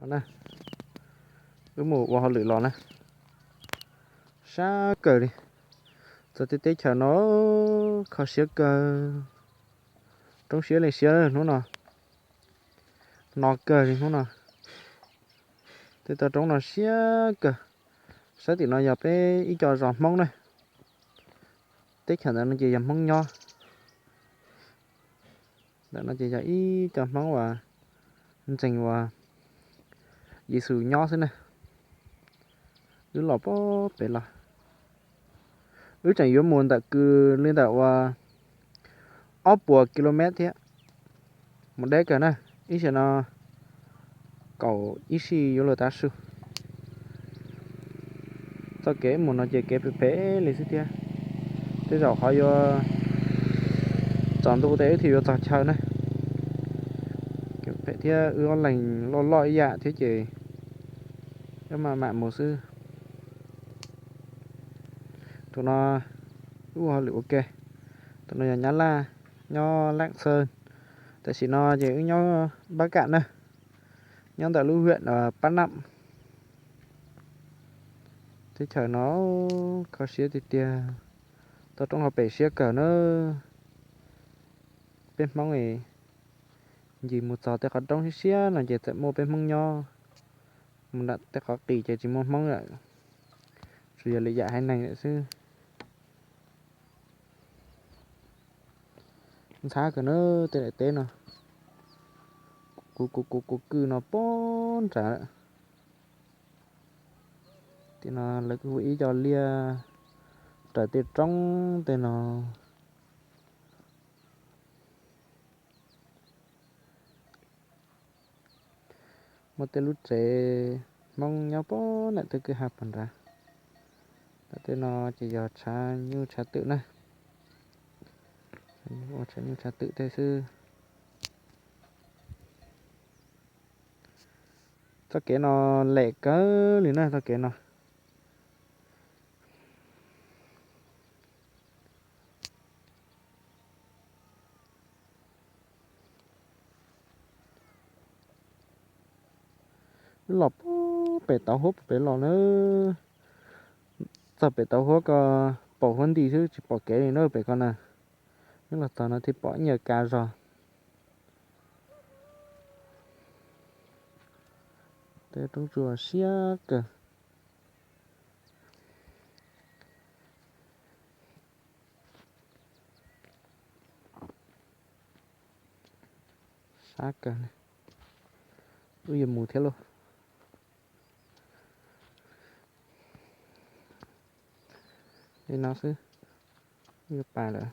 Na, wb mus ua hauj lwm los na, sab kawg li. Txog tej teb chaws no kho siab kawg, roob siab li siab hnub no, no kawg li hnub no. Tej toj roob no siab kawg. Sab tim no yog peb ib co zos Hmoob na, teb chaws ntawm no ces yog Hmoob nyob. Ntawm no ces yog ib co Hmoob uas ntseeg uas Yexus nyob xwb na. Wb los pem los, wb tseem yuav mus ntawm kws li ntawm uas ob puas ki lo mev thiab, mus deb kawg na, ib sij no kaum ib sij yuav luag tav su. Txoj kev mus no ces kev phem phem li xwb thiab, tej zaum qhov yuav tsaus ntuj tes wb thiaj yuav txog chaw na. Kev phem thiab wb ob leeg loj loj ib yam thiab ces wb mam mam mus xwb. Tus no wb ua hauj lwm ua ke. Tus no yog Nyab Laj, nyob Laj Xeej. Tam sim no ces wb nyob Npab Kam na, nyob ntawm lub huyện Pab Nam. Teb chaws no kho siab tiag tiag, toj roob hauv pes siab kawg na. Peb Hmoob es ncig mus txog tej qhov roob siab siab no ces txawm muaj peb Hmoob nyob, mus nram tej qhov qis ces tsis muaj Hmoob lawm, tsuas yog lwm yam haiv neeg lawm xwb. Ntxhab kawg na, tej daim teb no, kuv kuv kuv kuv kwj no poob nrad lawm. Tim no lawv kuj hu ib co liaj raws tej roob tej no. Muaj tej lub tsev Hmoob nyob poob nram tej kwj ha poob nrad. Tej no ces yog tshav nyuj tshav twm na, ua tshav nyuj tshav twm tej xwb. Txoj kev no lem kawg li na, txoj kev no. Wb los pem tauv huab pem los na, txog pem tauv huab ko pom huab nti xwb tsis pom kev li na pem ko na. Wb los txog no thiaj pom ib nyuag kav zog. Tej roob tsuas siab kawg. Sab kawg, wb yuav mus thiab lauj. Li no xwb, wb yuav pais lawm.